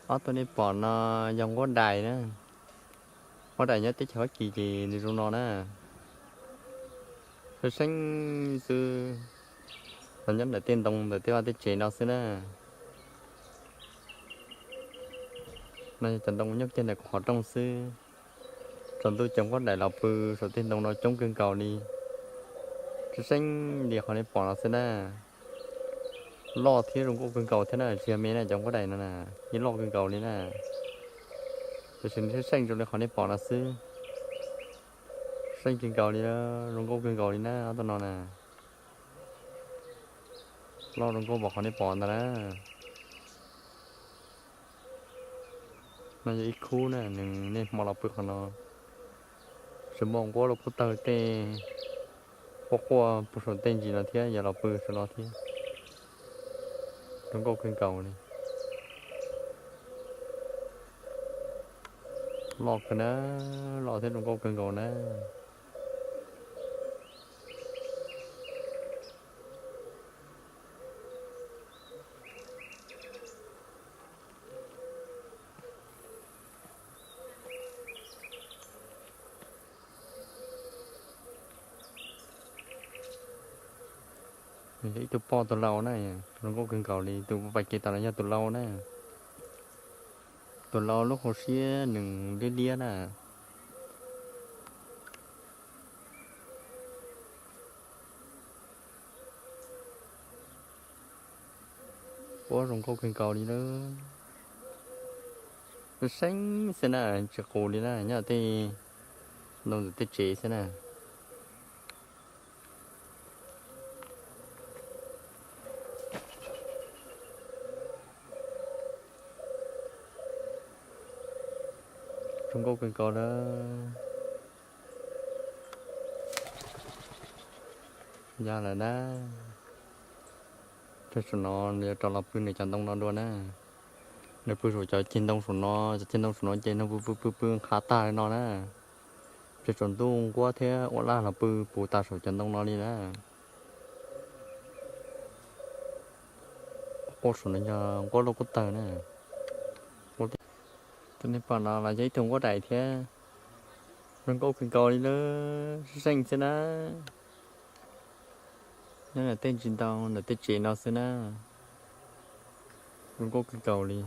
Ob tug nej pom no yog nquab dais na. Nquab dais nyob teb chaws Fab Kis ces nws zoo no na. Seev seev xwb. Los nyob ntawm tej ntoo ntawm tej vaj tej tsev no xwb na. No yog cov ntoo nyob kiag ntawm kuv qhov rooj xwb. Tsaus ntuj cov nquab dais los pw saum tej ntoo no coob kawg nkaus li. Seev seev li qhov nej pom no xwb na. Loj thiab zoo nkauj kawg nkaus thiab na, tsis yog me na, cov nquab dais no na, yeej loj kawg nkaus li na. Tiam sis nws seev seev zoo li qhov nej pom no xwb. Seev kawg nkaus li, zoo nkauj kawg nkaus li na, ob tug no na. Loj zoo nkauj npaum qhov nej pom ntawd na. No yog ib khub na, nws niaj hmo los pw qhov no. Tsis muaj nquab los kuj tawg tej quaj quaj puag saum tej ntsis no thiab, yog los pw saum no thiab. Zoo nkauj kawg nkaus li. Loj kawg na, loj thiab zoo nkauj kawg nkaus na. Nws yog ib tug poj tus lau na, zoo nkauj kawg nkaus li, tus pais kev tas los yog tus lau na. Tus lau lub hauv siab nws liab liab na. Quab zoo nkauj kawg nkaus li lawm. Seev xwb na, tsis qus li na, nyob tej ntoo ntawm tej tsev xwb na. Zoo nkauj kawg nkaus lawm. Yog lawm na. Pem saum no nws yuav rov los pw nws cov ntoo no dua na. Nws pw saum cov ceg ntoo saum no, cov ceg ntoo saum no ces nws pw pw pw pw nqhav tag li no na. Pem saum ntuj nquab thiab ua laj los pw puv tas saum cov ntoo no li na. Quaj saum no yog nquab loj kuj tawg na. Tus nej pom no los yog ib tug nquab dais thiab. Zoo nkauj kawg nkaus li lawm, seev xwb na. Nyob ntawm tej ntsis ntoo ntawm tej tsev no xwb na. Zoo nkauj kawg nkaus li.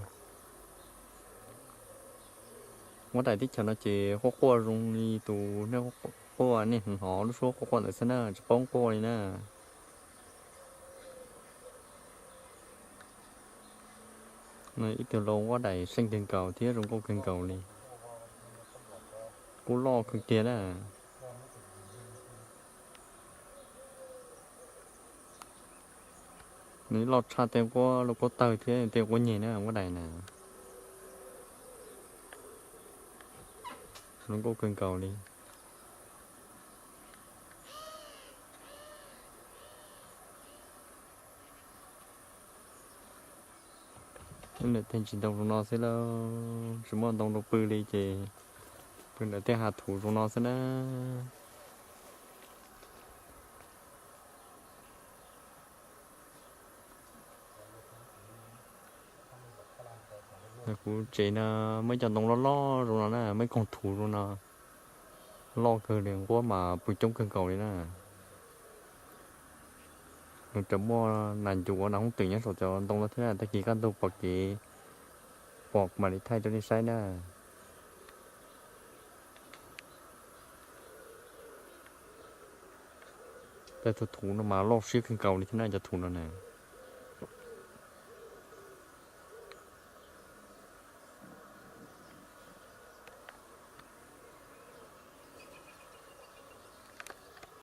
Nquab dais teb chaws no ces quaj quaj zoo li tus nej quaj nej hnov lub suab quaj quaj ntawd xwb na, tsis paub quaj li na. Ib tug lau nquab dais seev kawg nkaus thiab zoo nkauj kawg nkaus li. Kuj loj kawg kiag na. Nws loj tshaj tej nquab loj kuj tawg thiab tej nquab nyeg na, nquab dais na. Zoo nkauj kawg nkaus li. Ntawm tej ntsis ntoo zoo no xwb lauj, tsis muaj ntoo rau pw li ces pw ntawm tej hav thuv zoo no xwb na. Kuv tsev no muaj ib co ntoo loj loj zoo no na, muaj ib koog thuv zoo no, loj kawg li, nquab mas pw coob kawg nkaus li na. Nws tseem muaj nas ncuav nas hoob twm nyob saum cov ntoo no thiab na, tag kis kaj ntug pom kev pom mam li thaij rau nej saib na. Cov thuv no mas loj siab kawg nkaus li thiab na, cov thuv no na.